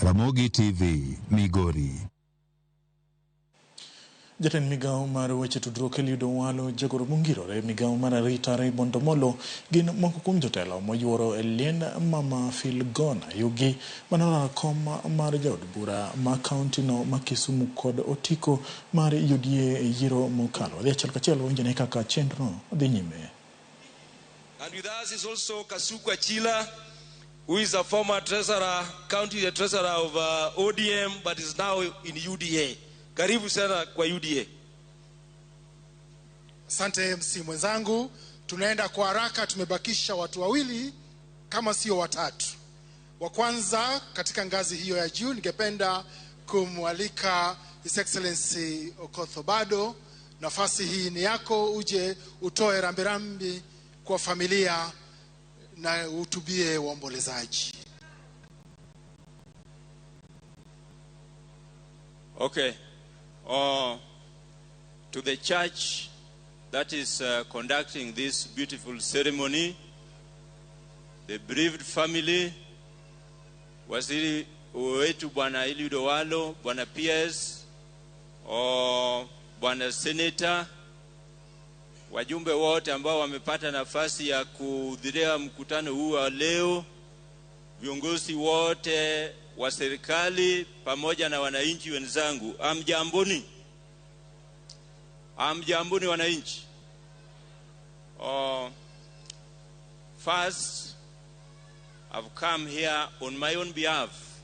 Ramogi TV, Migori. Jatend migao mar weche tudruok Eliud Owalo, jagoro mongirore migao mar arita Raymond Omolo gin moko kuom jotelo moyuoro e liend mama Filgona Yugi manolaro kom mar jaod bura ma kaunti no ma Kisumu kod otiko mar UDA e yiero mokalo. Wadhi achiel kachiel winjone kaka chenro dhi nyime. And with us is also Kasuku Achila, who is a former treasurer, county treasurer of ODM, but is now in UDA. Karibu sana kwa UDA. Asante MC mwenzangu, tunaenda kwa haraka, tumebakisha watu wawili kama sio watatu. Wa kwanza katika ngazi hiyo ya juu, ningependa kumwalika His Excellency Okoth Obado. Nafasi hii ni yako, uje utoe rambirambi kwa familia na uhutubie waombolezaji. Okay. To the church that is conducting this beautiful ceremony, the bereaved family, waziri wetu Bwana Eliud Owalo, Bwana PS, Bwana Senator, wajumbe wote ambao wamepata nafasi ya kuhudhuria mkutano huu wa leo, viongozi wote wa serikali pamoja na wananchi wenzangu, amjamboni. Amjamboni wananchi. First, I've come here on my own behalf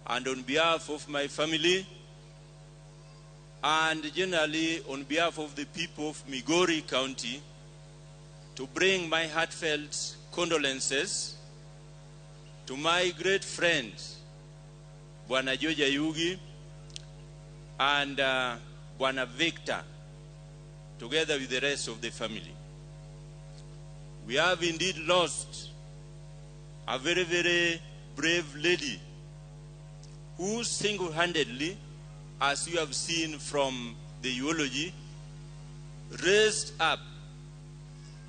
and on behalf of my family and generally on behalf of the people of Migori County to bring my heartfelt condolences to my great friend, Bwana George Ayugi and Bwana Victor, together with the rest of the family. We have indeed lost a very, very brave lady who single-handedly, as you have seen from the eulogy, raised up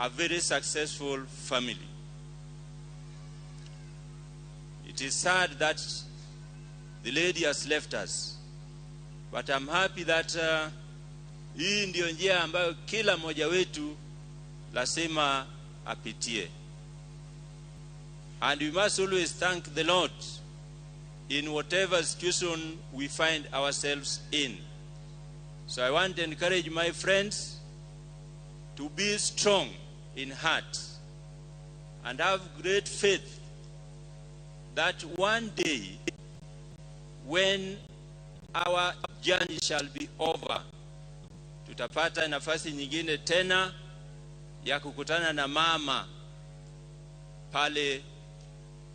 a very successful family. It is sad that the lady has left us, but I'm happy that hii ndio njia ambayo kila mmoja wetu lazima apitie. And we must always thank the Lord in whatever situation we find ourselves in. So I want to encourage my friends to be strong in heart and have great faith that one day when our journey shall be over, tutapata nafasi nyingine tena ya kukutana na mama pale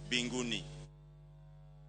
mbinguni.